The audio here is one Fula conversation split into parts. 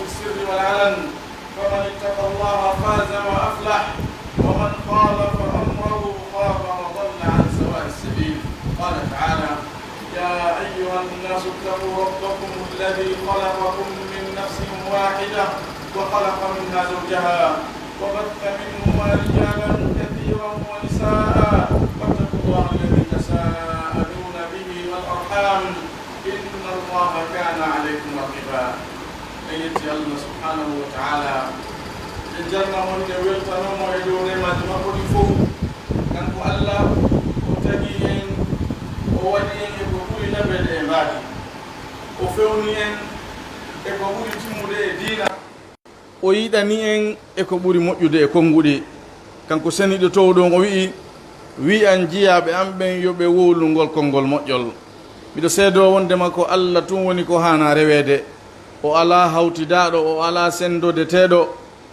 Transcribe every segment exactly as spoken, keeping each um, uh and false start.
السر والعلن، فمن اتقى الله فاز وأفلح، ومن خالف أمره خاب وضل عن سواء السبيل. قال تعالى: يا أيها الناس اتقوا ربكم الذي خلقكم من نفس واحدة وخلق منها زوجها وبث منهما رجالا كثيرا ونساء واتقوا الله الذي تساءلون به والأرحام إن الله كان عليكم رقيبا. En yetti Allah subhanahu wa ta'ala, en jarna mo, en weltano mo e dow neemaaji makko ɗi fof. Kanko Allah, o tagi en, o waɗi en e ko ɓuri naɓeede e mbaadi. O fewni en e ko ɓuri timmude e diina. O yiɗani en e ko ɓuri moƴƴude e konnguɗi. Kanko seniiɗo toowɗo on, o wi'i: Wi'an jiyaaɓe am ɓen yo ɓe wowlu ngol konngol moƴƴol. Miɗo seedoo wonndema ko Allah tun woni ko haanaa reweede. O alaa hawtidaaɗo, o alaa senndodeteeɗo.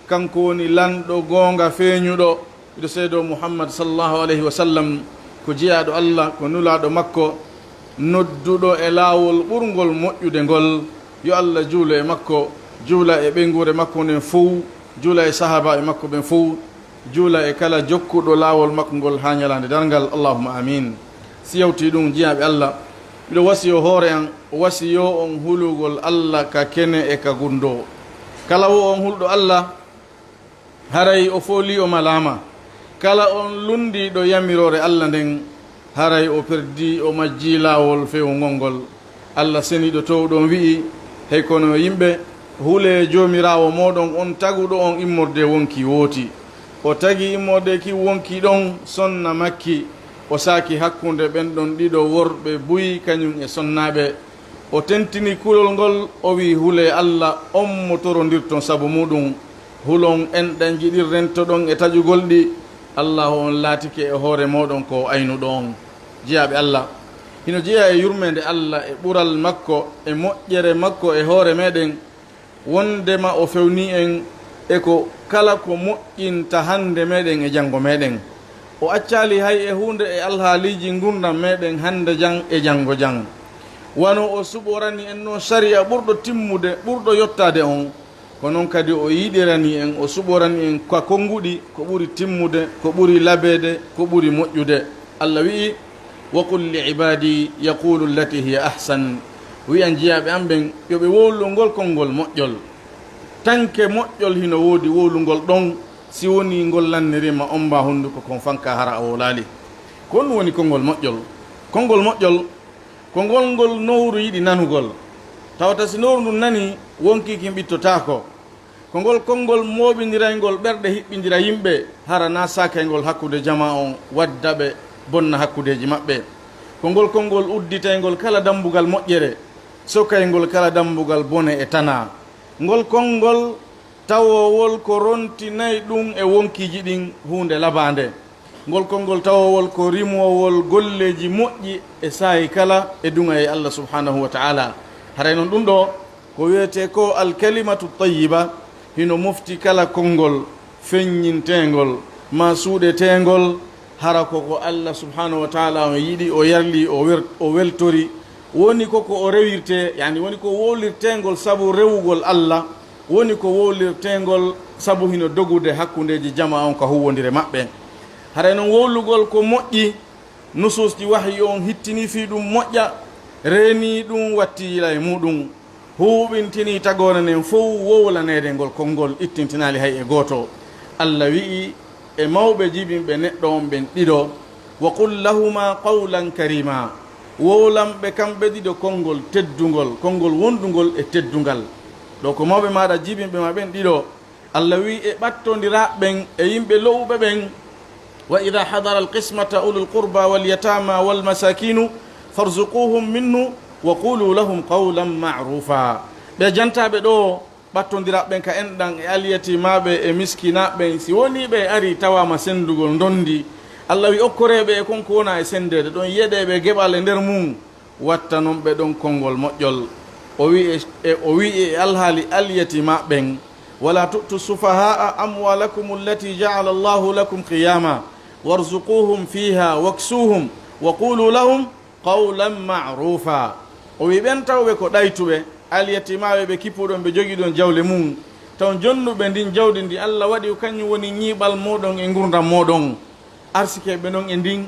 Kanko woni lanɗo goonga feeñuɗo. Miɗo seedoo Muhammad sallallahu alayhi wa sallam ko jiyaaɗo Allah, ko nulaaɗo makko, nodduɗo e laawol ɓurngol moƴƴude ngol. Yo Allah juulu e makko, juula e ɓeynguure makko nden fow, juula e sahaabaaɓe makko ɓen fow, juula e kala jokkuɗo laawol makko ngol haa ñalaande darngal. Allahumma amin. Si yawtii ɗum, jiyaaɓe Allah, miɗo wasiyoo hoore an, wasiyoo on hulugol Allah ka kene e ka gunndoo. Kala wo on hulɗo Allah, haray o foolii, o malaama. Kala on lunndiiɗo yamiroore Allah nden, haray o perdii, o majjii laawol fewngol ngol. Allah seniiɗo toowɗo on wi'i: Hey kono yimɓe, hulee Joomiraawo mooɗon on taguɗo on immorde wonkii wooti. O tagi immorde kin wonkii ɗon sonna makki, o saaki hakkunde ɓen ɗon ɗiɗo worɓe buy kañum e sonnaaɓe. O tentini kulol ngol, o wi'i: Hulee Allah, on mo torondirton sabu muuɗum. Hulon enɗan jiɗir rentoɗon e taƴugol ɗi. Allaahu on laatike e hoore mooɗon ko o aynuɗo on. Jiyaaɓe Allah, hino jeyaa e yurmeende Allah e ɓural makko e moƴƴere makko e hoore meɗen, wonndema o fewnii en e ko kala ko moƴƴinta hannde meɗen e janngo meɗen. O accaali hay e huunde e alhaaliiji ngurndan meɗen hannde jan e janngo jan. Wano o suɓorani en non sari'a ɓurɗo timmude, ɓurɗo yottaade on, ko non kadi o yiɗirani en, o suɓorani en ka konnguɗi ko ɓuri timmude, ko ɓuri labeede, ko ɓuri moƴƴude. Allah wi'i: Wa qul li ibaadi yaqulu allati hiya ahsan. Wi'an jiyaaɓe am ɓen, yo ɓe wowlu ngol konngol moƴƴol. Tanke moƴƴol hino woodi wowlungol ɗon, si wonii ngol lanniriima ommbaa hunnduko kon fanka hara a wowlaali. Ko honɗum woni konngol moƴƴol? Konngol moƴƴol ko ngol ngol nowru yiɗi nanugol. Tawata si nowru ndun nanii, wonkii kin ɓittotaako. Ko ngol konngol mooɓindirayngol ɓerɗe, hiɓɓindira yimɓe, hara naa saakayngol hakkunde jamaa on, wadda ɓe, bonna hakkundeeji maɓɓe. Ko ngol konngol udditayngol kala dambugal moƴƴere, sokayngol kala dambugal bone e tanaa. Ngol konngol tawoowol ko rontinay ɗum e wonkiiji ɗin huunde labaande. Ngol konngol tawoowol ko rimoowol golleeji moƴƴi e saa'i kala e duŋayee Allah subhaanahu wa ta'aala. Haray non ɗum ɗoo ko wi'etee ko al-kalimatu tayyiba, hino mofti kala konngol feññinteengol maa suuɗeteengol, hara ko ko Allah subhaanahu wa ta'aala on yiɗi, o yarli, o wer-, o weltori. Woni ko ko o rewirtee, yani woni ko wowlirteengol sabu rewugol Allah, woni ko wowlirteengol sabu hino dogude hakkundeeji jamaa on ka huuwondire maɓɓe. Haray non wowlugol ko moƴƴi, nusuusji wahyi on hittinii fii ɗum moƴƴa, reenii ɗum, watti yila e muuɗum, huuɓintinii tagoore nden fow wowlaneede ngol konngol ittintinaali hay e gooto. Allah wi'i e mawɓe jibinɓe neɗɗo on ɓen ɗiɗo: "Wa qul lahuma qawlan karima." Wowlan ɓe kamɓe ɗiɗo konngol teddungol, konngol wondungol e teddungal. Ɗoo ko mawɓe maaɗa jibinɓe ma ɓen ɗiɗo. Allah wi'i e ɓattondiraaɓe ɓen e yimɓe lo'uɓe ɓen: "Wa idha hadara al-qismata ulul qurba wal yatama wal masakinu farzuquhum minhu wa qulu lahum qawlan ma'rufa." Ɓe jantaaɓe ɗoo, ɓattondiraaɓe ɓen ka enɗan e alyatimaaɓe e miskinaaɓe ɓen, si wonii ɓe arii tawaama senndugol ndondi, Allah wi'i okkoree ɓe e kon ko wonaa e senndeede ɗon, yeɗee ɓe geɓal e nder mum, wattanon ɓe ɗon konngol moƴƴol. O wi'i e, e, o wi'i e alhaali alyatimaaɓe ɓen: "Wala tu'tu sufaha'a amwalakum allati ja'ala Allahu lakum qiyama, warzuquhum fiha waksuhum wa qulu lahum qawlan ma'rufa." O wi'i ɓen tawɓe ko ɗaytuɓe, Alyatimaaɓe ɓe kippuɗon, ɓe jogiɗon jawle mum, taw jonnuɓe ndin jawdi ndi Allah waɗi kañum woni ñiiɓal mooɗon e ngurndan mooɗon. Arsikeeɓe non e ndin,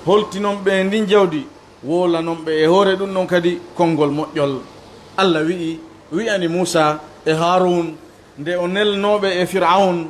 holtinon ɓe e ndin jawdi, wowlanon ɓe e hoore ɗum ɗon kadi konngol moƴƴol. Allah wi'i, wi'ani Muusa e Haaruun, nde o nelnooɓe e Fir'awn,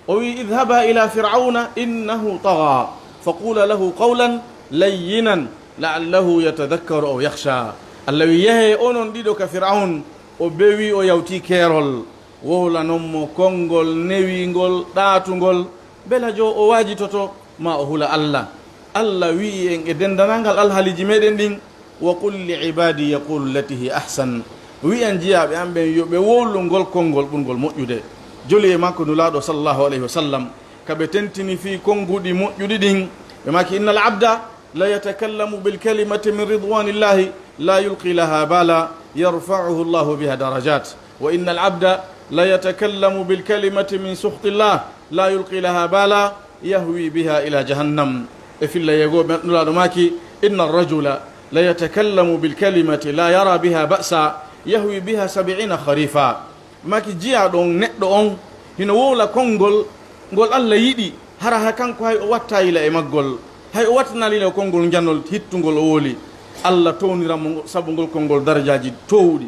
o wi'i, idhaba ila Fir'awna innahu tagha, faqula lahu qawlan layyinan la'allahu yatadhakkaru aw yakhsha. Allah wi'i, yahee onon ɗiɗo ka Fir'awn, o bewi, o yawti keerol. Wowlanon mo konngol newingol, ɗaatungol, bela jo o waajitoto, ma o hula Allah. Allah wi'i en e denndanangal alhaaliji meɗen ɗin, wa qul li ibadi yaqulu allati hiya ahsan. Wi'an jiyaaɓe am ɓen yo ɓe wowlu ngol konngol ɓurngol moƴƴude. Joli e makko Nulaaɗo sallallahu alayhi wa sallam, ka ɓe tentini fii konnguɗi moƴƴuɗi ɗin, ɓe maaki, innal abda la yatakallamu bil kalimati min ridwanillahi la yulqi laha bala yarfa'uhu Allahu biha darajat, wa innal abda la yatakallamu bil kalimati min sukhtillah la yulqi laha bala yahwi biha ila jahannam. E filla yeegooɓe Nulaaɗo maaki, inna rajula la yatakallamu bil kalimati la yara biha ba'sa yahwi biha sab'ina kharifa. Maaki, jiyaaɗo on, neɗɗo on, hino wowla konngol ngol Allah yiɗi, hara ha kanko hay o watta yila e maggol, hay o wattana yila e konngol njanol hittungol o wowli. Allah towniran mo sabu ngol konngol darajaaji towɗi.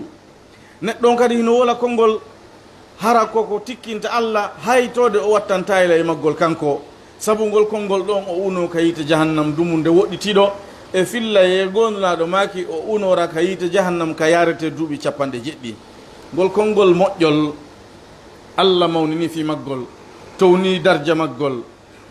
Neɗɗo on kadi hino wowla konngol hara ko ko tikkinta Allah, haytoode o wattanta yila e maggol kanko, sabu ngol konngol ɗon o uno ka yiite jahannam dumunde woɗɗitiiɗo. E filla yeegoo Nulaaɗo maaki o unora ka yiite jahannam ka yaarete duuɓi capanɗe jeɗɗi. Ngol konngol moƴƴol, Allah mawnini fii maggol, towni darja maggol.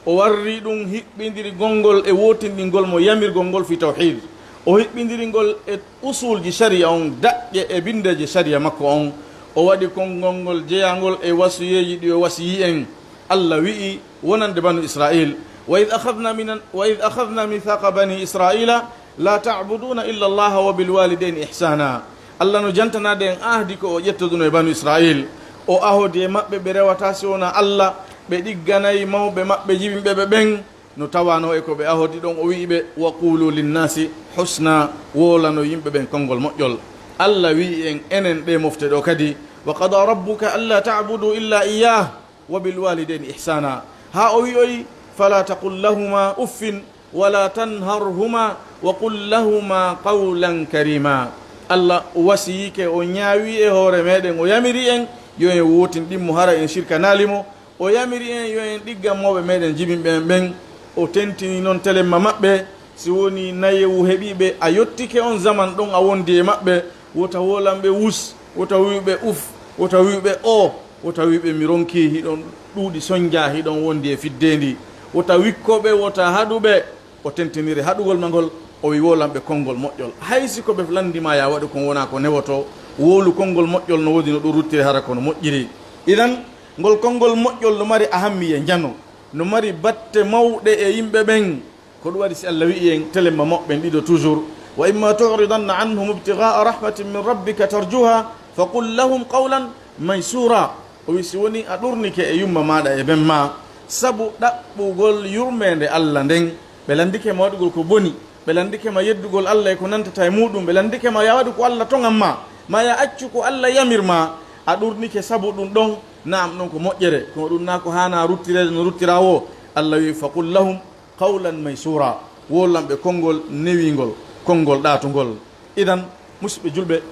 O warri ɗum hiɓɓindiri gonngol e wootinɗingol mo yamirgol ngol fii tawhiid. O hiɓɓindiri ngol e usuulji shari'a on, daƴƴe e binndeeje shari'a makko on. O waɗi konngol ngol jeyaangol e wasuyeeji ɗi o wasiyii en. Allah wi'i wonande banu Isra'iil, wa idh akhadna min, wa idh akhadna mithaqa bani Isra'iila la ta'buduna illa Allaha wa bil walidayni ihsana. Allah no jantanaade en ahdi ko o ƴettuduno e banu Isra'iil. O ahodi e maɓɓe ɓe rewataa si wonaa Allah, ɓe ɗigganay mawɓe maɓɓe jibinɓe ɓe ɓen. No tawanoo e ko ɓe ahodi ɗon, o wi'i ɓe, wa qulu linnaasi husna, wowlano yimɓe ɓen konngol moƴƴol. Allah wi'i en, enen ɗee mofte ɗoo kadi, wa qada rabbuka alla ta'budu illa iyyah, wa bil walidayni ihsana. Haa o wi'oyi, fala taqul lahuma uffin, wala tanharhuma, wa qul lahuma qawlan karima. Allah wasiyike, o ñaawi e hoore meɗen, o yamiri en, yo en wootinɗin mo hara en shirkanaali mo. O yamiri en yo en ɗiggan mawɓe meɗen jibinɓe en ɓen. O tentini non telemma maɓɓe. Si wonii nayewu heɓii ɓe, a yottike on zaman ɗon a wondi e maɓɓe, wota wolan ɓe wus, wota wi'u ɓe uf, wota wi'u ɓe oo, wota wi'u ɓe mi ronkii, hiɗon ɗuuɗi sonjaa, hiɗon wondi e fiddeendi. Wota wikko ɓe, wota haɗu ɓe. O tentiniri haɗugol ma ngol, o wi'i, wowlan ɓe konngol moƴƴol. Hay si ko ɓe lanndi ma ya waɗu kon wonaa ko newotoo, wowlu konngol moƴƴol no woodi no ɗum ruttiri hara ko no moƴƴiri. Idan, ngol konngol moƴƴol no mari ahammiya njano, no mari batte mawɗe e yimɓe ɓen. Ko ɗum waɗi si Allah wi'i en telemma mawɓe ɓen ɗiɗo toujours, wa imma tu'ridanna anhum ibtigha'a rahmatin min rabbika tarjuha, faqul lahum qawlan maysura. O wi'i, si wonii a ɗurnike e yumma maaɗa e ben maa, sabu ɗaɓɓugol yurmeende Allah nden, ɓe lanndike ma waɗugol ko boni, ɓe lanndike ma yeddugol Allah e ko nantata e muuɗum, ɓe lanndike ma ya waɗu ko Allah toŋan ma, ma ya accu ko Allah yamir ma, a ɗurnike sabu ɗum ɗon, na'am, ɗon ko moƴƴere, kono ɗum naa ko haanaa ruttireede no ruttiraa woo. Allah wi'i, faqul lahum qawlan maysura, wowlan ɓe konngol newingol, konngol ɗaatungol. Idan, musidɓe julɓe,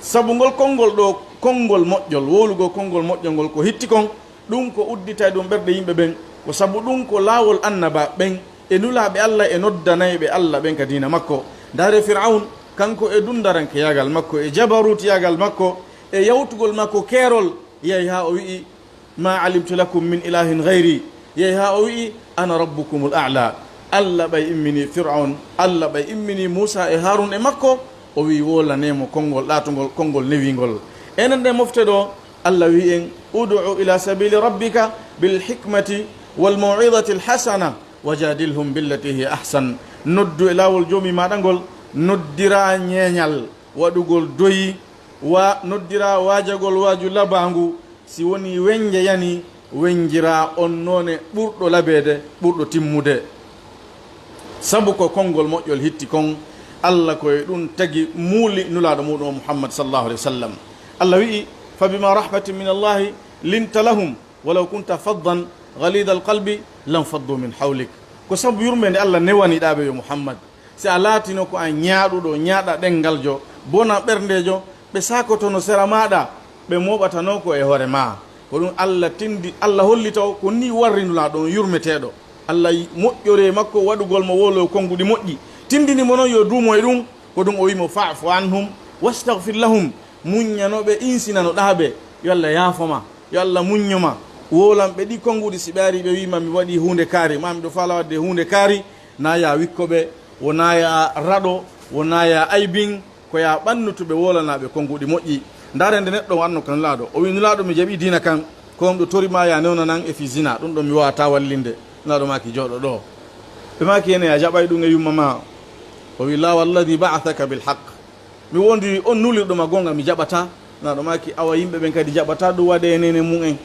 sabu ngol konngol ɗoo, konngol moƴƴol, wowlugol konngol moƴƴol ngol ko hitti kon, ɗum ko udditay ɗum ɓerɗe yimɓe ɓen, ko sabu ɗum ko laawol annabaaɓe ɓen e nulaaɓe Allah e noddanayɓe Allah ɓen ka diina makko. Ndaaree Fir'awn, kanko e dunndarankeyaagal makko, e jabaruutiyaagal makko, e yawtugol makko keerol, yahi haa o wi'i, ma alimtu lakum min ilahin ghayri. Yehi haa o wi'i, ana rabbukumul a'la. Allah ɓay immini Fir'awn, Allah ɓay immini Muusa e Haarun e makko, o wi'i, wowlanee mo konngol ɗaatungol, konngol newingol. Enen ɗe mofte ɗoo, Allah wi'i en, ud'u ila sabili rabbika bil hikmati wal maw'izati al hasana, wa jadilhum billati hiya ahsan. Noddu e laawol Joomi maaɗa ngol, noddiraa ñeeñal, waɗugol doyi, wa noddiraa waajagol waaju labaangu, si wonii wennje yanii, wennjiraa on noone ɓurɗo labeede, ɓurɗo timmude. Sabu ko konngol moƴƴol hitti kon, Allah ko e ɗum tagi muuli Nulaaɗo muɗum o Muhammad sallallahu alaihi wasallam. Allah wi'i: "Fa bima rahmatin min Allahi linta lahum, walaw kunta faddan ghalidha alqalbi lam faddu min hawlik." Ko sabu yurmeende Allah newaniɗaa ɓe, yo Muhammad. Si a laatino ko a ñaaɗuɗo, ñaaɗa ɗenngaljo, bona ɓerndeejo, ɓe saakotono sera maaɗa, ɓe mooɓatano ko e hoore maa. Ko ɗum Allah tindi, Allah holli taw ko ni warri Nulaaɗo on yurmeteeɗo. Allah moƴƴoree makko waɗugol mo wowloyo konnguɗi moƴƴi. Tindini mo noon yo duumo e ɗum, ko ɗum o wi'i mo: "Fa'fu anhum wastaghfir lahum." Muññano ɓe, insinano ɗaa ɓe. Yo Allah yaafo ma, yo Allah muñño ma. Wowlan ɓe ɗi konnguɗi, si ɓe ari ɓe wi'i ma: "Mi waɗi huunde kaari, ma miɗo faala waɗde huunde kaari." Na ya wikko ɓe, wona ya raɗo, wona ya aybin, ko ya ɓannutu ɓe, wolana ɓe konnguɗi moƴƴi. Ndaare nde neɗɗo on anno ka Nulaaɗo, o wi'i: "Nulaaɗo, mi jaɓi diina kan, ko on ɗo tori ma ya newnanan e fii zina, ɗum ɗon mi wawata wallinde." Nulaaɗo maaki: "Jooɗo ɗo." Ɓe maaki: "Ene ya jaɓay ɗum e yumma ma?" O wi'i: "La walladhi ba'athaka bil haqq, mi wondiri on nulirɗo ma goonga, mi jaɓata." Nulaaɗo maaki: "Awa yimɓe ɓen kadi jaɓata ɗum waɗe e neene mum en?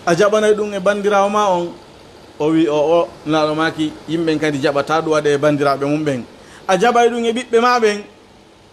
A jaɓanay ɗum e banndiraawo ma on?" O wi'i: "O'o." Nulaaɗo maaki: "Yimɓe ɓen kadi jaɓata ɗum waɗe e banndiraaɓe mum ɓen. A jaɓay ɗum e ɓiɓɓe ma ɓen?"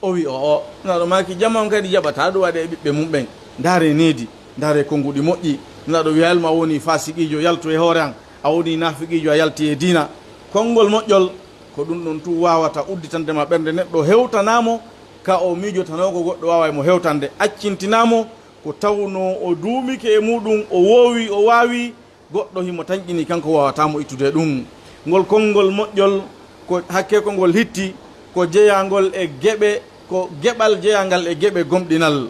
O wi'i: "O'o." Nulaaɗo maaki: "Jama on kadi jaɓata ɗum waɗe e ɓiɓɓe mum ɓen. Ndaare needi, ndaare konnguɗi moƴƴi." Nulaaɗo wi'i: "Hayal ma woni faasiqiijo, yaltu e hoore an. A woni naafiqiijo, a yalti e diina." Konngol moƴƴol, ko ɗum ɗon tun wawata udditande ma ɓernde neɗɗo, hewtana mo ka o miijotanoo ko goɗɗo waaway mo hewtande, accintina mo ko tawnoo o duumike e muɗum, o woowi, o waawi, goɗɗo himo tanƴini, kanko waawata mo ittude ɗum. Ngol konngol moƴƴol, ko hakke ko ngol hitti, ko jeyaangol e geɓe, ko geɓal jeyaangal e geɓe gomɗinal.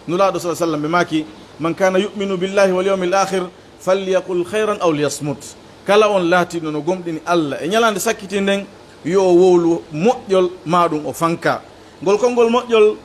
Nulaaɗo sallallahu alaihi wasallam ɓe maaki: "Man kana yu'minu billahi wal yawmil akhir, falyaqul khayran aw liyasmut." Kala on laatiiɗo no gomɗini Allah e ñalaande sakkitiinde nden, yo o wowlu moƴƴol, maa ɗum o fanka. Ngol konngol moƴƴol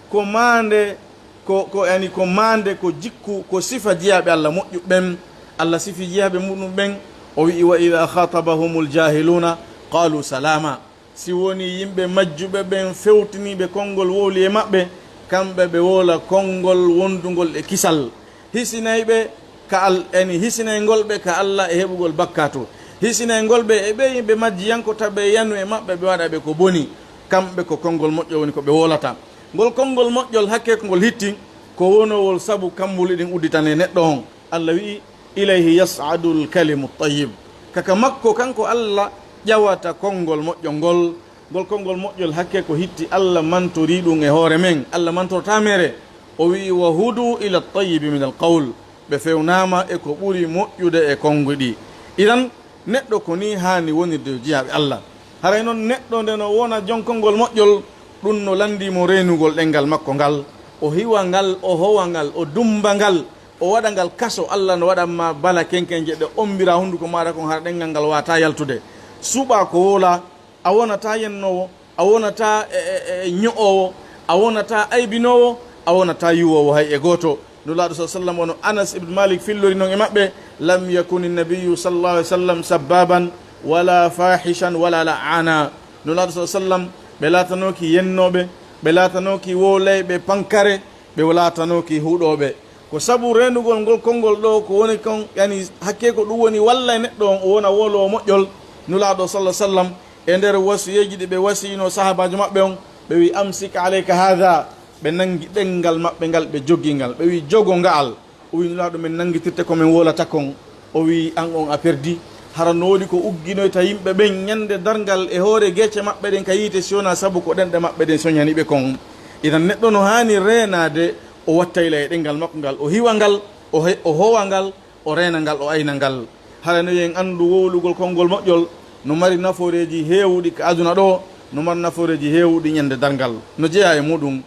ko maande, ko, ko, yani, ko maande, ko jikku, ko sifa jiyaaɓe Allah moƴƴuɓe ɓen. Allah sifi jiyaaɓe muɗum ɓen, o wi'i: "Wa idha khatabahumul jahiluna qalu salama." Si woni yimɓe majjuɓe ɓen fewtiniiɓe konngol wowli e maɓɓe, kamɓe ɓe wowla konngol wondungol e kisal. Hisinay ɓe ka Al-, yani, hisinayngol ɓe ka Allah e heɓugol bakkaatu. Hisinayngol ɓe e ɓe yimɓe majjiyanko, taɓe yanu e maɓɓe, ɓe waɗa ɓe ko boni. Kamɓe ko konngol moƴƴo woni ko ɓe wowlata. Ngol konngol moƴƴol hakke ko ngol hitti, ko wonowol sabu kammbuli ɗin udditane neɗɗo on. Allah wi'i: "Ilayhi yas'adul kalimu tayyib." Kaka makko kanko Allah ƴawata konngol moƴƴol ngol. Ngol konngol moƴƴol hakke ko hitti Allah mantori ɗum e hoore men. Allah mantorta mere. O wi'i: "Wa hudu ila tayyibi min al qawl." Ɓe fewnaama e ko ɓuri moƴƴude e konnguɗi. Idan, neɗɗo ko ni haani wonirde yo jiyaaɓe Allah. Haray non neɗɗo nde no wona jonkonngol moƴƴol, ɗum no lanndii mo reenugol ɗenngal makko ngal. O hiwa ngal, o howa ngal, o dummba ngal, o waɗa ngal kaso. Allah no waɗan ma bala kenkenje ɗe ommbira hunnduko maaɗa kon, hara ɗenngal ngal waata yaltude. Suɓaa ko wowlaa, a wonataa yennoowo, a wonataa e, e, e ño'oowo, a wonataa aybinoowo, a wonataa yuwoowo hay e gooto. Nulaaɗo sa sallam, ono Anas ibn Malik fillori non e maɓɓe: "Lam yakuni nabiyyu sallallahu alaihi wasallam sabbaban wala fahishan wala la'ana." Nulaaɗo sa sallam, ɓe laatanooki yennooɓe, ɓe laatanooki wowlayɓe pankare, ɓe laatanooki huɗooɓe. Ko sabu reenugol ngol konngol ɗo, ko woni kon, yani, hakke ko ɗum woni walla e neɗɗo on o wona wowloowo moƴƴol. Nulaaɗo sallallahu alaihi wasallam, e nder wasiyeeji ɗi ɓe wasiyino sahaabaajo maɓɓe on, ɓe wi: "Amsik alayka hadha." Ɓe nangi ɗenngal maɓɓe ngal, ɓe jogi ngal, ɓe wi: "Jogo nga'al." O wi: "Nulaaɗo, min nangitirte ko min wolata kon." O wi: "An on a perdi. Hara no woodi ko ugginoyta yimɓe ɓen ñande darngal e hoore geece maɓɓe ɗen ka yiite, si wonaa sabu ko ɗenɗe maɓɓe ɗen soñani ɓe kon." Idan neɗɗo no haani reenaade, o wattayla e ɗenngal makko ngal, o hiwa ngal, o he-, o howa ngal, o reena ngal, o ayna ngal. Hara no en anndu wowlugol konngol moƴƴol no mari nafooreeji heewuɗi ka aduna ɗo, no mari nafooreeji heewuɗi ñande darngal. No jeyaa e muɗum.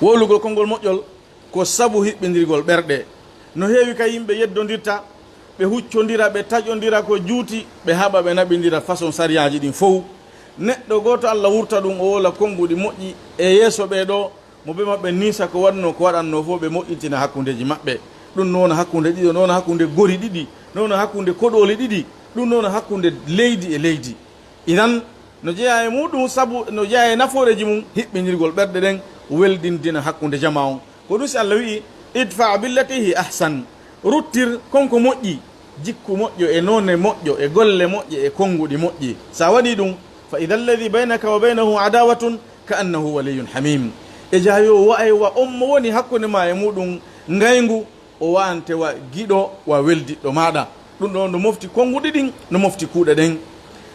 Wowlugol konngol moƴƴol ko sabu hiɓɓindirgol ɓerɗe. No heewi ka yimɓe yeddondirta, ɓe huccondira, ɓe taƴondira ko juuti, ɓe haɓa ɓe naɓindira façon sariyaaji ɗin fow. Neɗɗo gooto Allah wurta ɗum, o wowla konnguɗi moƴƴi e yeeso ɓee ɗo, mo ɓe maɓɓe niisa ko waɗnoo, ko waɗannoo fof, ɓe moƴƴintina hakkundeeji maɓɓe. Ɗum no wona hakkunde ɗiɗo, no wona hakkunde gori ɗiɗi, no wona hakkunde koɗooli ɗiɗi, ɗum no wona hakkunde leydi e leydi. Idan, no jeyaa e muɗum, sabu no jeyaa e nafooreeji mum, hiɓɓindirgol ɓerɗe ɗen, weldindina hakkunde jamaa on. Ko ɗum si Allah wi'i: "Idfa billati hi ahsan." Ruttir kon ko moƴƴi, jikku moƴƴo e noone moƴƴo e golle moƴƴe e konnguɗi moƴƴi. Sa waɗii ɗum, Fa idha alladhi baynaka wa baynahu adawatun ka annahu waliyyun hamim. E jaayo wa'ay wa on mo woni hakkunde ma e muɗum ngayngu, o wa'ante wa giɗo wa weldiɗɗo maɗa. Ɗum ɗo no mofti konguɗi ɗin, no mofti kuuɗe ɗen.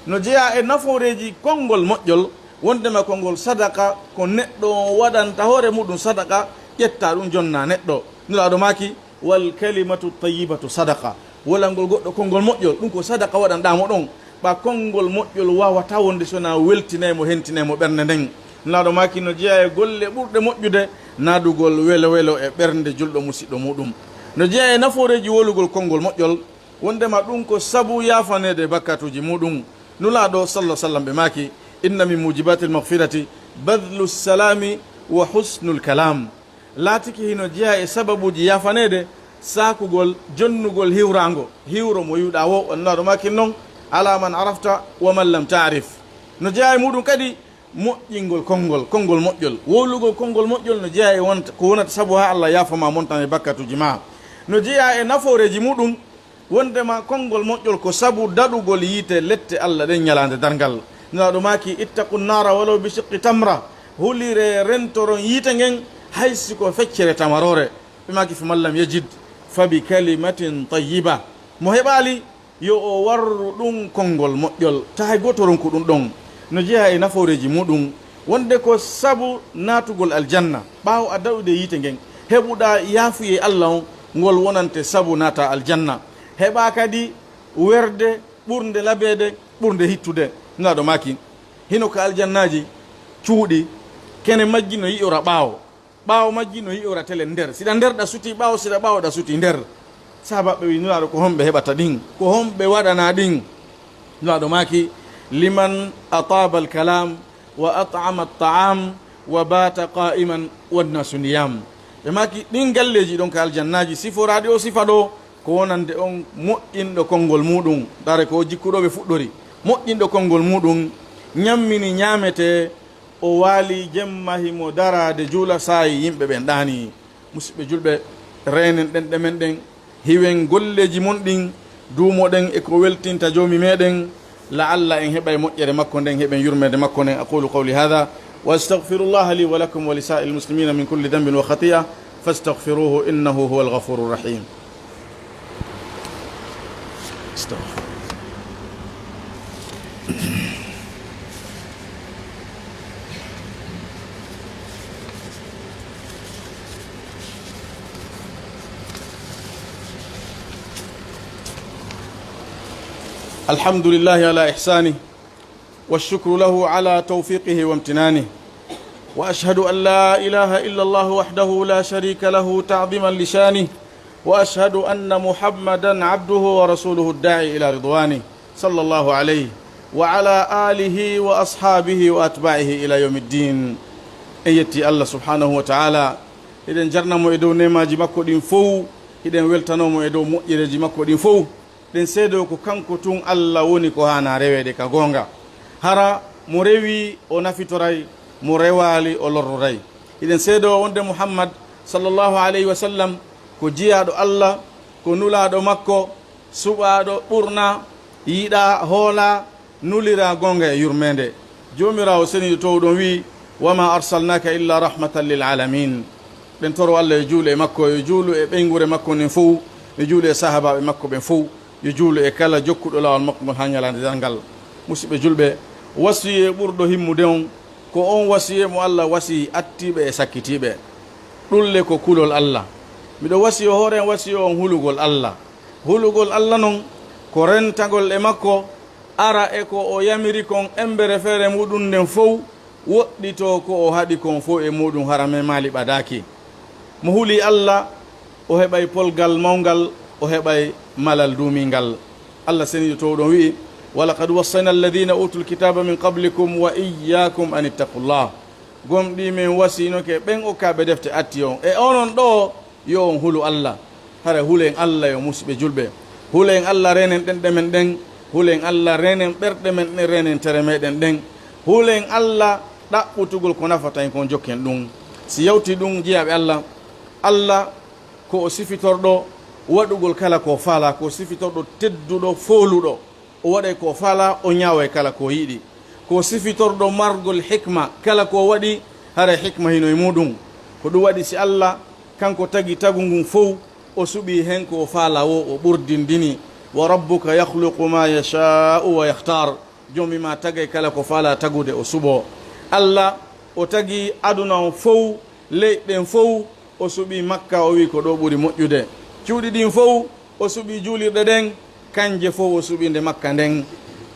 No jeyaa e nafooreeji konngol moƴƴol, wondema konngol sadaka, ko neɗɗo on waɗanta hoore muɗum sadaka, ƴetta ɗum jonna neɗɗo. Nulaaɗo maaki, "Wal kalimatu tayyibatu sadaka." Wolangol goɗɗo konngol moƴƴol, ɗum ko sadaka waɗanɗaa mo ɗon. Ɓa konngol moƴƴol waawata wonde so na weltinay mo, hentinay mo ɓernde nden. Nulaaɗo maaki no jeyaa e golle ɓurɗe moƴƴude naadugol welo welo e ɓernde julɗo musiɗɗo muɗum. No jeyaa e nafooreeji wolugol konngol moƴƴol, wondema ɗum ko sabu yaafaneede bakkatuuji muɗum. Nulaaɗo sallallahu sallam ɓe maaki, "Inna min mujibatil maghfirati badlu salami wa husnul kalam." Laatiki hino jeyaa e sababuuji yaafaneede, saakugol, jonnugol hiwraango, hiwro mo yiɗaa wo, on Nulaaɗo maaki non, "Ala man arafta wa man lam taarif." No jeyaa e muɗum kadi moƴƴingol konngol, konngol moƴƴol. Wowlugol konngol moƴƴol no jeyaa e wonta, ko wonata sabu haa Allah yaafo ma, montan e bakkatuuji ma. No jeyaa e nafooreeji muɗum, wondema konngol moƴƴol ko sabu daɗugol yiite lette Allah ɗen ñalaande darngal. Nulaaɗo maaki, "Ittaqu nnaara walaw bi shiqqi tamra." Hulire rentoron yiite ngen hay si ko feccere tamaroore. Ɓe maaki, "Fa man lam yajid fa bi kalimatin tayyiba." Mo heɓaali, yo o warru ɗum konngol moƴƴol, taa hay gooto ronku ɗum ɗon. No jeyaa e nafooreeji muɗum, wonde ko sabu naatugol aljanna, ɓaawo a daɗude yiite ngen, heɓuɗaa yaafuyee Allah on, ngol wonante sabu naata aljanna. Heɓaa kadi werde ɓurnde labeede, ɓurnde hittude. Nulaaɗo maaki, hino ka aljannaaji cuuɗi, kene majji no yi'ora ɓaawo. Ɓaawo majji no yi'ora telen nder. Siɗa nder ɗa sutii ɓaawo, siɗa ɓaawo ɗa sutii nder. Sahaabaaɓe wi'i Nulaaɗo, "Ko honɓe heɓata ɗin? Ko honɓe waɗanaa ɗin?" Nulaaɗo maaki, "Liman ataaba al-kalaam wa at'ama at-ta'aam wa baata qaa'iman wan-naasu niyaam." Ɓe maaki, ɗin galleeji ɗon ka aljannaaji siforaaɗi o sifa ɗo, ko wonande on moƴƴinɗo konngol muuɗum. Ndaare ko o jikku ɗo ɓe fuɗɗori. Moƴƴinɗo konngol muuɗum, ñammini ñaametee, o waali jemma himo daraade juula saa'i yimɓe ɓen ɗaanii. Musidɓe julɓe, reenen ɗenɗe men ɗen, hiwen golleeji mon ɗin, duumoɗen e ko weltinta Joomi meɗen, la'alla en heɓay moƴƴere makko nden, heɓen yurmeende makko nden. أقول قولي هذا وأستغفر الله لي ولكم ولسائر المسلمين من كل ذنب وخطيئة فاستغفروه إنه هو الغفور الرحيم. استغفر. الحمد لله على إحسانه، والشكر له على توفيقه وامتنانه، وأشهد أن لا إله إلا الله وحده لا شريك له تعظيما لشانه، وأشهد أن محمدا عبده ورسوله الداعي إلى رضوانه، صلى الله عليه وعلى آله وأصحابه وأتباعه إلى يوم الدين. En yetti Allah subhanahu wa ta'ala, hiɗen jarna mo e dow neemaaji makko ɗin fow, hiɗen weltanoo mo e dow moƴƴereeji makko ɗin fow. Ɗen seedoo ko kanko tun Allah woni ko haanaa reweede ka goonga. Hara mo rewii o nafitoray, mo rewaali o lorroray. Hiɗen seedoo wonde Muhammad sallallahu alayhi wa sallam ko jiyaaɗo Allah, ko nulaaɗo makko, suɓaaɗo, ɓurnaa, yiɗaa, hoolaa, nuliraa goonga e yurmeende. Joomiraawo seniiɗo toowɗo on wi'i, "Wa ma arsalnaaka illa rahmatan lil alamin." Ɗen toro Allah yo juulu e makko, yo juulu e ɓeynguure makko nden fow, yo juulu e sahaabaaɓe makko ɓen fow, yo juulu e kala jokkuɗo laawol makko ngol haa ñalaande darngal. Musidɓe julɓe, wasiyee ɓurɗo himmude on, ko on wasiyee mo Allah wasiyii attiiɓe e sakkitiiɓe. Ɗun le ko kulol Allah. Miɗo wasiyoo hoore an wasiyoo on hulugol Allah. Hulugol Allah non ko rentagol e makko, ara e ko o yamiri kon embere feere muɗum nden fow, woɗɗitoo ko o haɗi kon fow e muɗum hara memaali ɓadaaki. Mo hulii Allah, o heɓay polgal mawngal, o heɓay malal duumingal. Allah seniiɗo toowɗo on wi'i, "Wa laqad wassayna alladhina utul kitaba min qablikum wa iyyakum an ittaqullah." Gomɗii men wasiinoke ɓen okkaaɓe defte atti on. E onon ɗoo, yo on hulu Allah. Hara hulen Allah yo musiɓɓe julɓe. Hulen Allah reenen ɗenɗe men ɗen. Hulen Allah reenen ɓerɗe men ɗen, reenen tere meɗen ɗen. Hulen Allah ɗaɓɓutugol ko nafata en kon jokken ɗum. Si yawti ɗum jiyaaɓe Allah, Allah ko o sifitorɗo waɗugol kala ko faalaa, ko sifitorɗo tedduɗo, fooluɗo. O waɗay ko faalaa, o ñaaway kala ko yiɗi. Ko sifitorɗo margol hikma, kala ko waɗi, haray hikma hino e muɗum. Ko ɗum waɗi si Allah, kanko tagi tagu ngun fow, o suɓii hen ko o faalaa woo, o ɓurdindini. "Wa rabbuka yakhluqu ma yasha'u wa yakhtar." Joomi maa tagay kala ko faalaa tagude, o suɓoo. Allah, o tagi aduna on fow, leyɗe ɗen fow, o suɓii Makka, o wi'i ko ɗoo ɓuri moƴƴude. Cuuɗi ɗin fow, o suɓii juulirɗe ɗen, kanje fow o suɓii nde Makka nden.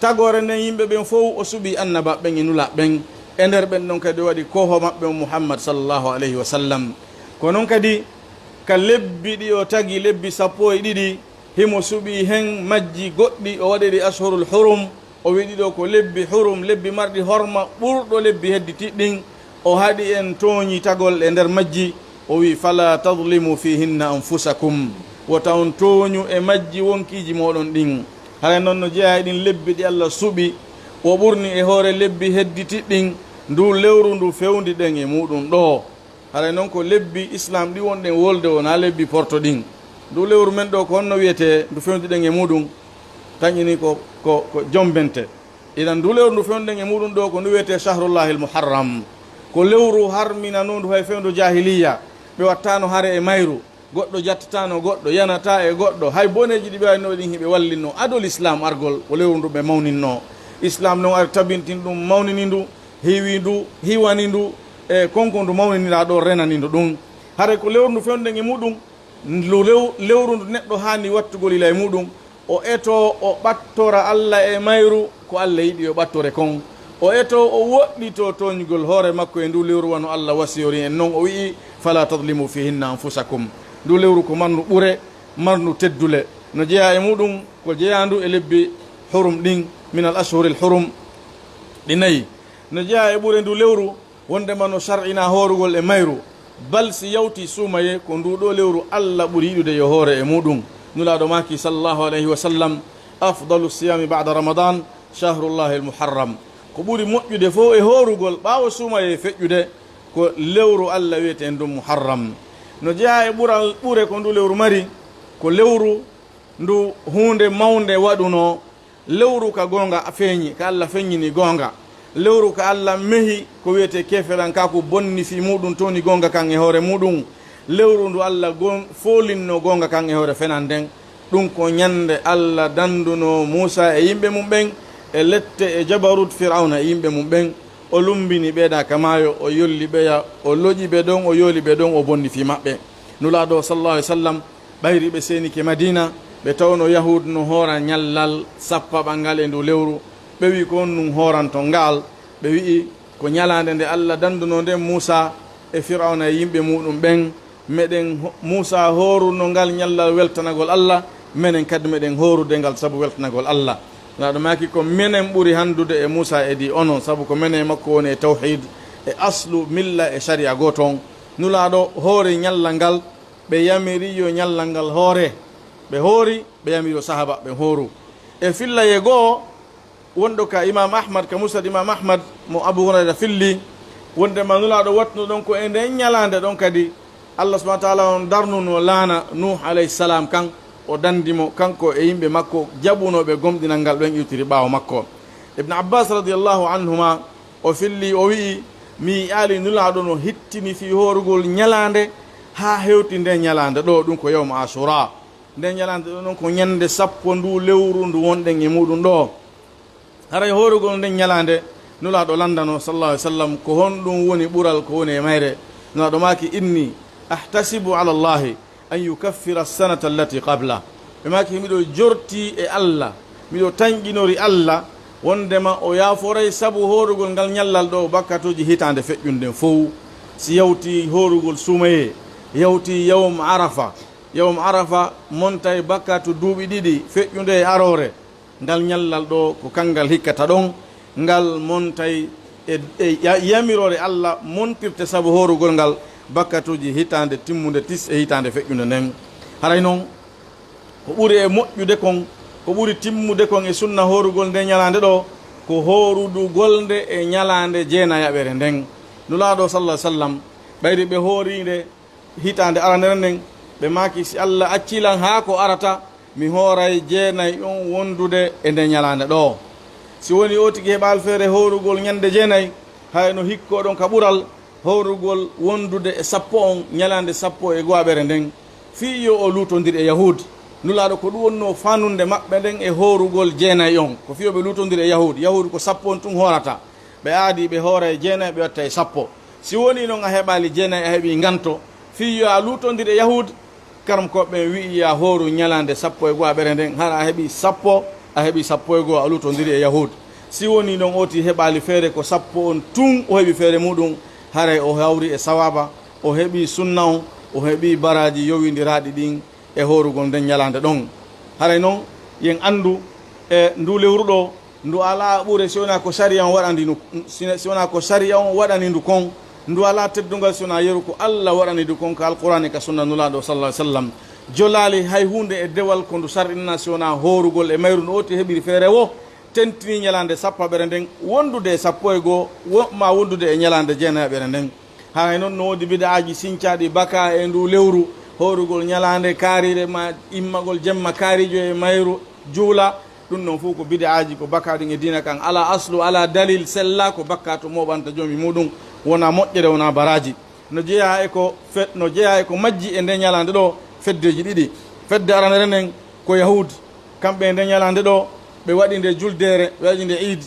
Tagoore nden, yimɓe ɓen fow, o suɓii annabaaɓe ɓen e nulaaɓe ɓen. E nder ɓen ɗon kadi, o waɗi koohoo maɓɓe on Muhammad sallallahu alayhi wa sallam. Ko non kadi, ka lebbi ɗi o tagi, lebbi sappo e ɗiɗi, himo suɓii hen majji goɗɗi, o waɗi ɗi ashhurul hurum, o wi'i ɗi ɗoo ko lebbi hurum, lebbi marɗi horma, ɓurɗo lebbi hedditiɗi ɗin. O haɗi en tooñitagol e nder majji, o wi'i, "Fala tadlimu fihinna anfusakum." Wota on tooñu e majji wonkiiji mooɗon ɗin. Haray non no jeyaa e ɗin lebbi ɗi Allah suɓi, o ɓurni e hoore lebbi hedditiɗi ɗin, ndu lewru ndu fewndi ɗen e muɗum ɗoo. Haray non ko lebbi Islam ɗi wonɗen wolde, wonaa lebbi porto ɗin. Ndu lewru men ɗoo, ko honno wiyetee ndu fewndi ɗen e muɗum? Tañini ko, ko, ko jombente. Idan, ndu lewru ndu fewndi ɗen e muɗum ɗoo, ko ndu wiyetee Shahrullahil Muharram. Ko lewru harminanundu hay fewndo jahiliya. Ɓe wattaano hare e mayru. Goɗɗo jattataano goɗɗo, yanataa e goɗɗo. Hay boneeji ɗi ɓe waɗinoo ɗin, hiɓe wallinnoo ado Lislaam argol, ko lewru ndu ɓe mawninnoo. Islaam non ari tabintin ɗum, mawnini ndu, hiwi ndu, hiwani ndu, e kon ko ndu mawniniraa ɗoo, renani ndu ɗum. Haray ko lewru ndu fewndee e muɗum, ndu lew-, lewru ndu neɗɗo haani wattugol ila e muɗum, o etoo, o ɓattora Alla e mayru ko Alla yiɗi o ɓattore kon. O etoo, o woɗɗitoo tooñgol hoore makko e ndu lewru, wano Alla wasiyori en non, o wi'i, "Fala tadlimu fihinna anfusakum." Ndu lewru ko marndu ɓure, marndu teddule. No jeyaa e muɗum ko jeyaandu e lebbi hurum ɗin, minal ashhuril hurum, ɗi nayi. No jeyaa e ɓure ndu lewru, wondema no shar'inaa hoorugol e mayru, bal si yawtii suumayee, ko nduu ɗoo lewru Alla ɓuri yiɗude yo hoore e muuɗum. Nulaaɗo maaki, sallallahu alayhi wa sallam, "Afdalu siyaami ba'da Ramadan, shahrullahi al-muharram." Ko ɓuri moƴƴude fof e hoorugol ɓaawo suumayee feƴƴude, ko lewru Alla wiyeteen ndun Muharram. No jeyaa e ɓural ɓure ko ndu lewru mari, ko lewru ndu huunde mawnde waɗunoo, lewru ka goonga feeñi, ka Alla feññini goonga. Lewru ka Alla mehi ko wiyetee keeferankaaku, bonni fii muuɗum, towni goonga kan e hoore muuɗum. Lewru ndu Alla gon-, foolinnoo goonga kan e hoore fenan nden. Ɗum ko ñande Alla dandunoo Muusaa e yimɓe mum ɓen e lette e jabarut Firawna e yimɓe mum ɓen. O lummbini ɓeeɗa ka maayo, o yolli ɓeya, o loƴi ɓe ɗon, o yooli ɓe ɗon, o bonni fii maɓɓe. Nulaaɗo, sallallahu alaihi wasallam, ɓayri ɓe seenike Madiina, ɓe tawno Yahuud no hoora ñallal sappaɓangal e ndu lewru. Ɓe wi'i, "Ko honɗum hooranton ngaal?" Ɓe wi'i, "Ko ñalaande nde Alla dandunoo nden Muusaa e Firawna e yimɓe muuɗum ɓen. Meɗen ho-, Muusaa hooruno ngal ñallal weltanagol Alla, menen kadi meɗen hoorude ngal sabu weltanagol Alla." Nulaaɗo maaki, "Ko menen ɓuri hanndude e Muusaa edii onon, sabu ko menen e makko woni e tawhiid, e aslu milla e sariya gooto on." Nulaaɗo hoori ñallal ngal, ɓe yamiri yo ñallal ngal hoore. Ɓe hoori, ɓe yamiri yo sahaaba ɓen hooru. E fillayee goo wonɗo ka Imaam Ahmad, ka Musnad Imaam Ahmad, mo Abu Hurayra filli, wondema Nulaaɗo wattuno ɗon ko e nden ñalaande ɗon kadi Alla subhaanahu wa ta'aala on darnuno laana Nuuh alayhi salaam kan, o dandi mo, kanko e yimɓe makko jaɓunooɓe gomɗinal ngal ɓen iwtiri ɓaawo makko. Ibn Abbaas radiyallahu anhuma, o filli, o wi'i, "Mi yi'aali Nulaaɗo no hittini fii hoorugol ñalaande haa hewti nden ñalaande ɗoo, ɗum ko yawma Ashura." Nden ñalaande ɗoo non ko ñande sappo nduu lewru ndu wonɗen e muuɗum ɗoo. Haray hoorugol nden ñalaande, Nulaaɗo lanndano, sallallahu alaihi wasallam, ko honɗum woni ɓural ko woni e mayre? Nulaaɗo maaki, "Inni ahtasibu ala Allahi an yukaffira as-sanata allati qabla." Ɓe maaki, "Miɗo jortii e Alla, miɗo tanƴinori Alla, wondema o yaaforay sabu hoorugol ngal ñallal ɗoo bakkatuuji hitaande feƴƴunde nden fow." Si yawtii hoorugol suumayee, yawtii yawm Arafa, yawm Arafa montay bakkatu duuɓi ɗiɗi feƴƴunde e aroore. Ngal ñallal ɗoo ko kangal hikkata ɗon, ngal montay e, e ya-, yamiroore Alla montirte sabu hoorugol ngal bakkatuuji hitaande timmunde tis e hitaande feƴƴunde nden. Haray non, ko ɓuri e moƴƴude kon, ko ɓuri timmude kon e sunna hoorugol nde ñalaande ɗoo, ko hoorudugol nde e ñalaande jeenayaɓere nden. Nulaaɗo, sallallahu alaihi wasallam, ɓayri ɓe hoorii nde hitaande aranere nden, ɓe maaki, "Si Alla accii lan haa ko arata, mi hooray jeenay on wondude e nde ñalaande ɗoo." Si woni o tigi heɓaali feere hoorugol ñande jeenay, hay no hikkoo ɗon ka ɓural hoorugol wondude e sappo on ñalaande sappo e go'aɓere nden, fii yo o luutondir e Yahuud. Nulaaɗo ko ɗum wonnoo faanunde maɓɓe nden e hoorugol jeenay on. Ko fii yo ɓe luutondir e Yahuud. Yahuud ko sappo on tun hoorata. Ɓe aadii ɓe hoora e jeenay, ɓe watta e sappo. Si wonii non a heɓaali jeenay, a heɓii nganto, fii yo a luutondir e Yahuud, karamkooɓe ɓen wi'i yo a hooru ñalaande sappo e go'aɓere nden, hara a heɓii sappo, a heɓii sappo e go'o, a luutondiri e Yahuud. Si wonii non o tigi heɓaali feere ko sappo on tun o heɓi feere muɗum, haray o hawri e sawaaba, o heɓii sunna on, o heɓii baraaji yowindiraaɗi ɗin e hoorugol nden ñalaande ɗon. Haray non, yen anndu e ndu lewru ɗo, ndu alaa ɓure si wonaa ko sariya on waɗani ndu, si, si wonaa ko sariya on waɗani ndu kon, ndu alaa teddungal si wonaa yeru ko Alla waɗani ndu kon ka Alqur'aani e ka sunna Nulaaɗo sallallaahu alayhi wa sallam. Jolaali hay huunde e dewal ko ndu sar'inanaa si wonaa hoorugol e mayru no o tigi heɓiri feere woo, tentinii ñalaande sappoɓere nden, wondude e sappo e go'o, wo-, maa wondude e ñalaande jeenayaɓere nden. Haray non no woodi bid'aaji sincaaɗi baka e ndu lewru, hoorugol ñalaande kaariire maa immagol jemma kaariijo e mayru juula. Ɗum ɗon fow ko bid'aaji, ko bakaaɗum e diina kan. Alaa aslu, alaa dalil, sella ko bakkaa to mooɓanta joomi muuɗum, wonaa moƴƴere, wonaa baraaji. No jeyaa e ko fe-, no jeyaa e ko majji e nden ñalaande ɗoo feddeeji ɗiɗi. Fedde aranere nden ko Yahuud, kamɓe e nden ñalaande ɗoo ɓe waɗi nde juldeere, ɓe waɗi nde iid.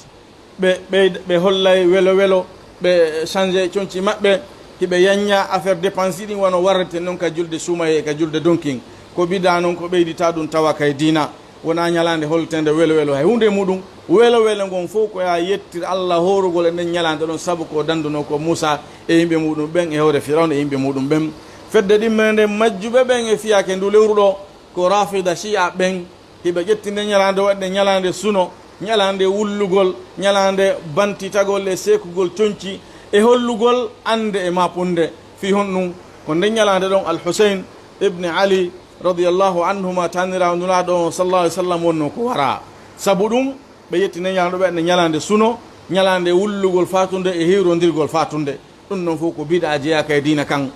Ɓe, ɓe, ɓe hollay welo welo, ɓe change conci maɓɓe, hiɓe yanña affaire dépense ɗin wano warrete non ka julde suumaye e ka julde donkin. Ko bid'a non, ko ɓeydita ɗum tawa kay diina. Wonaa ñalaande holteende welo welo hay huunde e muɗum. Welo welo ngon fow ko yaa yettir Alla hoorugol e nden ñalaande ɗon, sabu ko dandunoo ko Muusaa e yimɓe muɗum ɓen e hoore Firawna e yimɓe muɗum ɓen. Fedde ɗimmere nden majjuɓe ɓen e fiyaake ndu lewru ɗoo ko Raafida Shi'a ɓen. Hiɓe ƴetti nde ñalaande, waɗi nde ñalaande suno, ñalaande wullugol, ñalaande bantitagol e seekugol conci e hollugol annde e maapunde. Fii honɗum? Ko nden ñalaande ɗon Al-Husayn ibn Ali radiyallahu anhuma, taaniraawo Nulaaɗo on sallallahu alaihi wasallam, wonnoo ko waraa. Sabu ɗum, ɓe ƴetti nden ñalaande, ɓe waɗi nde ñalaande suno, ñalaande wullugol faatunde e hiwrondirgol faatunde. Ɗum ɗon fow ko bid'a jeyaaka e diina kan.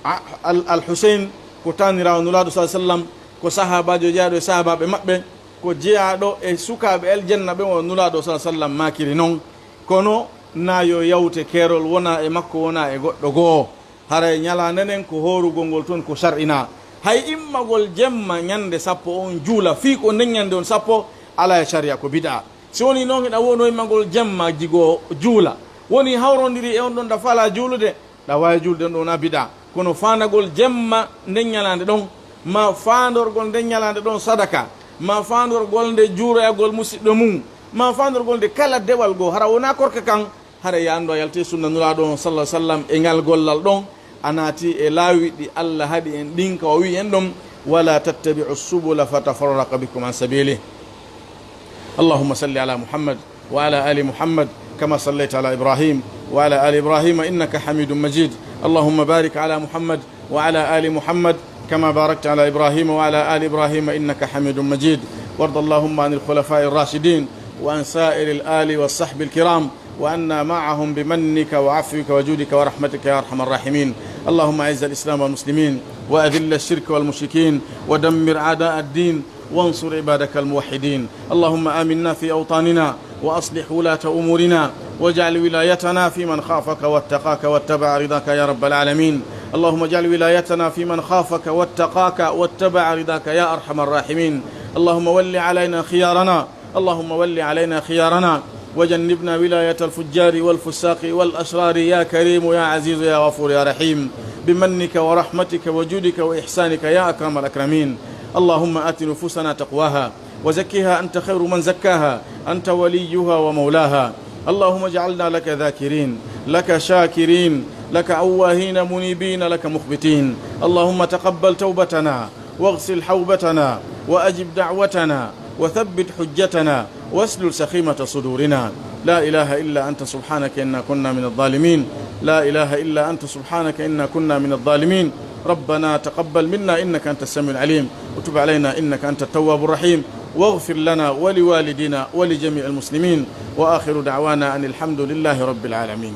A-, Al-, Al-Husayn ko taaniraawo Nulaaɗo sallallahu alaihi wasallam, ko sahaabaajo jeyaaɗo e sahaabaaɓe maɓɓe, ko jeyaaɗo e sukaaɓe aljanna ɓen o Nulaaɗo sallallahu alaihi wasallam maakiri non. Kono naa yo yawte keerol wona e makko, wona e goɗɗo goo. Haray ñalaande nden ko hoorugol ngol ton ko shar'inaa. Hay immagol jemma ñande sappo on juula, fii ko nden ñande on sappo, alaa e sharia, ko bid'a. Si woni non hiɗa wonoo immagol jemma jigoo juula, woni hawrondiri e on ɗon ɗa faalaa juulude, ɗa waawi juulde, on ɗon wonaa bid'a. Kono faandagol jemma nden ñalaande ɗon, maa faandorgol nden ñalaande ɗon sadaka, maa faandorgol nde juuroyagol musiɗɗo mum, maa faandorgol nde kala dewal goo, hara wonaa korka kan, hara yo a anndu a yaltii sunna Nulaaɗo on sallallahu alaihi wasallam e ngal gollal ɗon, a naati e laawi ɗi Alla haɗi en ɗin, ka o wi'i en ɗon: "Wala tattabi'u subula fatafarraqa bikum an sabili." اللهم صل على محمد وعلى آل محمد كما صليت على إبراهيم وعلى آل إبراهيم إنك حميد مجيد. اللهم بارك على محمد وعلى آل محمد كما باركت على إبراهيم وعلى آل إبراهيم إنك حميد مجيد. وارض اللهم عن الخلفاء الراشدين وعن سائر الآل والصحب الكرام وعنا معهم بمنك وعفوك وجودك ورحمتك يا أرحم الراحمين. اللهم أعز الإسلام والمسلمين وأذل الشرك والمشركين ودمر أعداء الدين وانصر عبادك الموحدين. اللهم آمنا في أوطاننا وأصلح ولاة أمورنا واجعل ولايتنا في من خافك واتقاك واتبع رضاك يا رب العالمين. اللهم اجعل ولايتنا في من خافك واتقاك واتبع رضاك يا أرحم الراحمين. اللهم ول علينا خيارنا اللهم ول علينا خيارنا وجنبنا ولاية الفجار والفساق والأشرار يا كريم يا عزيز يا غفور يا رحيم، بمنك ورحمتك وجودك وإحسانك يا أكرم الأكرمين. اللهم آت نفوسنا تقواها وزكها أنت خير من زكاها أنت وليها ومولاها. اللهم اجعلنا لك ذاكرين، لك شاكرين، لك أواهين منيبين، لك مخبتين. اللهم تقبل توبتنا واغسل حوبتنا وأجب دعوتنا وثبت حجتنا واسلل سخيمة صدورنا. لا إله إلا أنت سبحانك إنا كنا من الظالمين. لا إله إلا أنت سبحانك إنا كنا من الظالمين. ربنا تقبل منا إنك أنت السميع العليم، وتب علينا إنك أنت التواب الرحيم، واغفر لنا ولوالدينا ولجميع المسلمين، وآخر دعوانا أن الحمد لله رب العالمين.